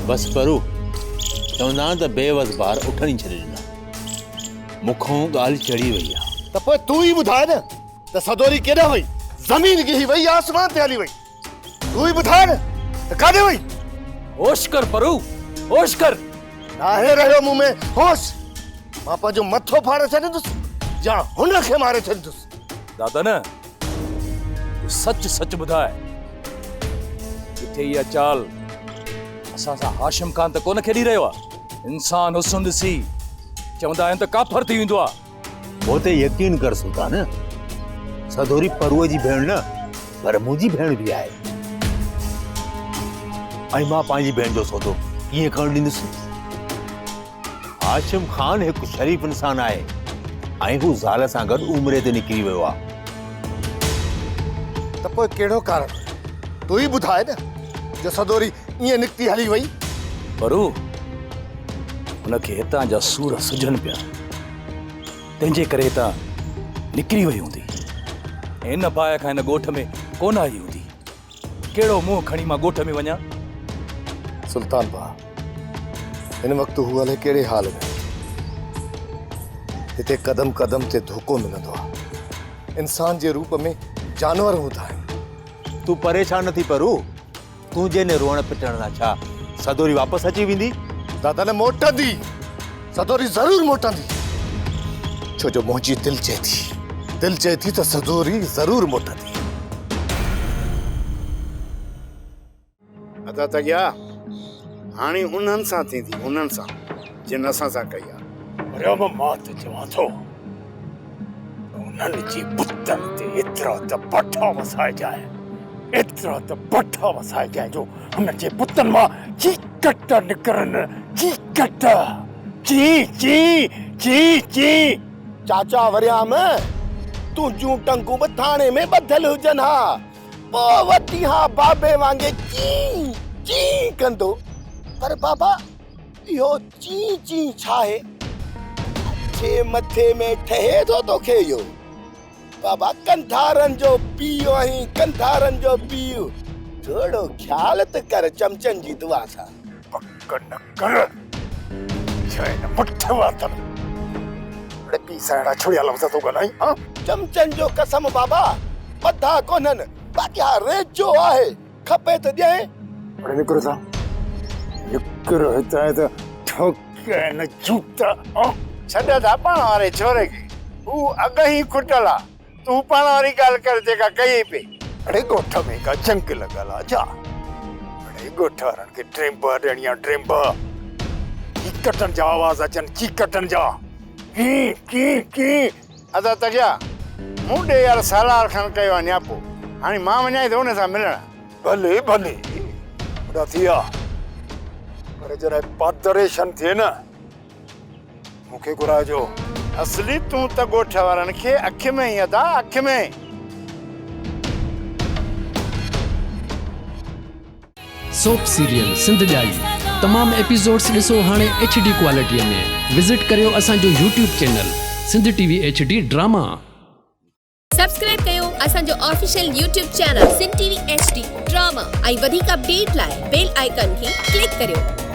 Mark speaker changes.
Speaker 1: بس پرو، چوندا آهن ته بي وس بار اٺن ئي ڇڏي ڏنا. مون کان ڳالهه چڙهي وئي آهي.
Speaker 2: ته پوء تون ئي ٻڌاء نه ته سدوري ڪيڏانهن وئي؟ زمين ڳهي وئي يا آسمان تي هلي وئي؟ تون ئي ٻڌاء نه ته ڪاڏي وئي؟
Speaker 3: هوش ڪر پرو، هوش ڪر.
Speaker 2: ناهي رهيو مون ۾ هوش. مان پنهنجو مٿو ڦاڙي ڇڏيندس يا هن کي ماري ڇڏيندس.
Speaker 3: دادا نه، تون سچ سچ ٻڌاء. ڪٿي اها چال اسان سان هاشم خان ته ڪونه کيڏي رهيو آهي؟ انسان حسن ڏسي چوندا آهن ته ڪافر ٿي ويندو آهي.
Speaker 1: مون تي يقين ڪر سلطان، سدوري پروء جي ڀيڻ نه پر منهنجي ڀيڻ به آهي ۽ مان پنهنجي ڀيڻ جو سودو ڪيئن ڪرڻ ڏيندس؟ هاشم خان هڪ شريف انسان آهي ۽ هو زال سان گڏ عمري تي نڪري ويو آهي.
Speaker 2: ته پوء ڪهڙو ڪارڻ هيو؟ تون ئي ٻڌاء نه جو سدوري ائين نڪتي هلي وئي.
Speaker 3: پرو، هن کي هتان جا سور سجهن پيا. تنهن جي ڪري هتان نڪري وئي هوندي ۽ ان باهه کان هن ڳوٺ ۾ ڪونه آئي هوندي. ڪهڙو منهن کڻي مان ڳوٺ ۾ وڃان؟
Speaker 2: سلطان ڀاء، هن وقت هو الائي ڪهڙي حال ۾ هوندي. هتي قدم قدم تي ڌوڪو ملندو آهي. انسان جي روپ ۾ جانور هوندا آهن.
Speaker 1: تون پريشان نه ٿي پرو. تنهنجي ان روئڻ پٽڻ سان ڇا سدوري واپس اچي ويندي؟
Speaker 2: دادا نه موٽندي، سدوري ضرور موٽندي، ڇو جو منهنجي دل چئي ٿي، دل چئي ٿي ته سدوري ضرور موٽندي.
Speaker 4: ادا تڳيا، هاڻي انهن سان ٿيندي، انهن سان، جن اسان سان ڪئي آ.
Speaker 5: مريم مان ته چوان ٿو ته انهن جي بتن تي ايترا ته بٺا وسائجانء، ايترا ته بٺا وسائجانء جو انهن جي بتن مان چيڪٽ نڪرن، چيڪٽ، چين چين چين چين.
Speaker 2: چاچا وريام، تنهنجون ٽنگون به ٿاڻي ۾ ٻڌل هجن ها، پوء وتين ها بابي وانگي چين چين ڪندو. پر بابا! اهو چين چين ڇاهي؟ اڇي مٿي ۾ ٺهي ٿو توکي اهو؟ بابا ڪنڌارن جو پيء آهين، ڪنڌارن جو پيء. ٿورو خيال ته ڪر چمچن جي دعا سان.
Speaker 5: پڪ نه ڪر، ڇا هن مٺ وات ۾. اڙي پيء سان اهڙا ڇڙيا لفظ ٿو ڳالهائين، هان؟
Speaker 2: چمچن جو قسم بابا، ٻڌا ڪونهن، باقي ها ريجو آهي. کپي ته ڏئين.
Speaker 5: اڙي نڪر هتان، نڪر هتان ته ٺوڪيانء نه جوتا.
Speaker 4: ڇڏ ادا پاڻ واري ڇوري کي، هو اڳ ئي کٽل آ، تون پاڻ واري ڳالهه ڪر جيڪا ڪيئي پئي.
Speaker 5: اڙي ڳوٺ ۾ ڪا جنگ لڳل آ ڇا؟ اڙي ڳوٺ وارن کي ڊريمب ڏيڻي آ ڊريمب. چيڪٽن جا آواز اچن چيڪٽن جا، ڪين ڪين ڪين.
Speaker 4: ادا تڳيا، مون ڏي يار سالار خان ڪيو آ نياپو، هاڻي مان وڃان ٿو ان سان ملڻ.
Speaker 5: ڀلي ڀلي، وڏا ٿي ويا، پر جڏهن پادريشن ٿئي نه، مون کي گهرائجو.
Speaker 4: اصلي تون ته ڳوٺ وارن کي اک ۾ ئي ادا، اک ۾.
Speaker 6: سوپ سيريل سنڌ ڄائي تمام ايپيسوڊس ڏسو هاڻي ايڇ ڊي ڪوالٽي ۾ وزٽ ڪريو اسان جو YouTube channel Sindh T V H D drama.
Speaker 7: Subscribe ڪيو اسان جو official YouTube channel Sindh T V H D drama ۽ وڌيڪ اپڊيٽ لاء بيل آئيڪان کي ڪلڪ ڪريو.